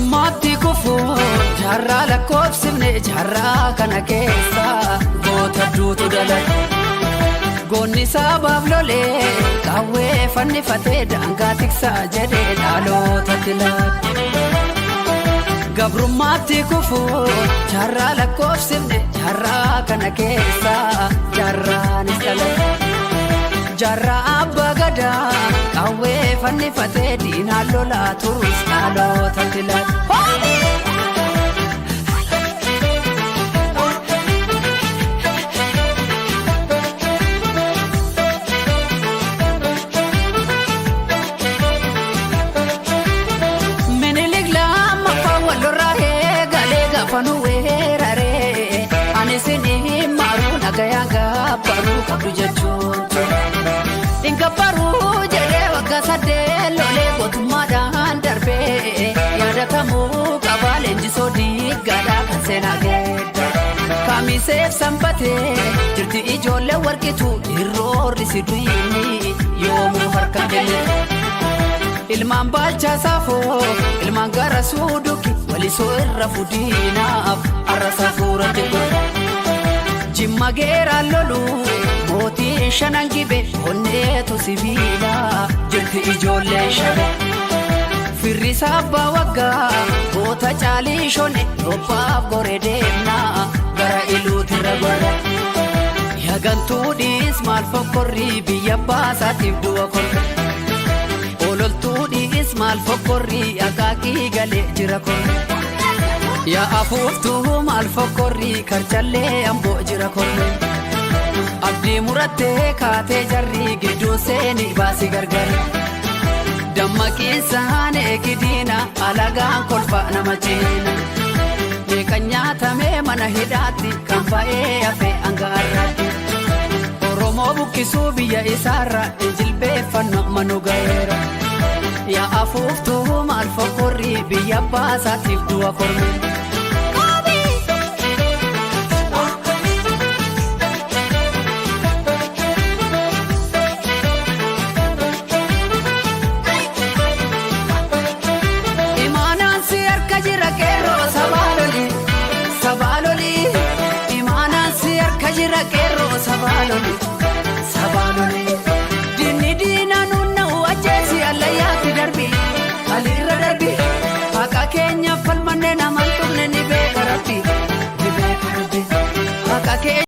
Gabrummaatti kufuun jaarraa lakkoofsifne jaarraa kana keessa goota duutu dalage. Goonni sabaaf lolee qawwee fannifatee daangaa tiksaa jedhee dhalootatti laate. Gabrummaatti kufuun jaarraa lakkoofsifne jaarraa kana keessa jaarraanis dhalate. Jaarraa abbaa gadaa qawwee fannifatee diinaan lolaa turus dhalootatti laate. Minilik lammaffaa wal lolaa eegalee gaafa nu weeraree ani isin maruu nagayaan gabbaruu qabdu jechuun ture. Gabbaruu jedhee waggaa 8 lolee gootummaadhaan darbee yaadatamuu qabaa leenjisoo diiggaadhaa kan seenaa geedda. Kamiseef sanbatee jirti ijoollee warqitu irroorri si duyini yoomuu harka kennitu. Ilmaan baalchaa saafoo ilmaan gara suuduki walisoo irra fudiinaaf har'a safuuratti godhu. Jimma geeraan lolu mootiin shanan gibe onneetu sibiila jirti ijoolleen shabe. Firri abbaa waggaa goota caalii shone roobbaaf gore deemnaa gara iluutirra gorra. Yagantuudhiis maal fokkorrii biyya baasaatiif du'a korre. Ololtuudhiis maal fokkorrii akaakii galee jira korre. Yaa afuuftuu maal fokkorrii karchallee amboo jira korre. Abdii murattee kaatee jarri gidduun seeni baasii gargari. Dammaqiinsaan eegidiina alagaan kolfa nama ciina. Meeqa nyaatamee mana hidhaatti kan ba'ee hafe hanga har'aatti. Oromoo buqqisuu biyya isaarra injilbeeffannu manu ga'eera. Yaa afuuftuu maal fokkorrii biyya baasaatiif du'a korme. Imaanaan si harka jira qeerroo sabaa loli sabaa loli. Imaanaan si harka jira qeerroo sabaa loli sabaa loli. Diinni diinaa nunna'u ajjeesi allayyaatti darbi alirra darbi. Haqa keenya falmannee namaan tuqne ni beeka rabbi ni beeka rabbi. Haqa keenya.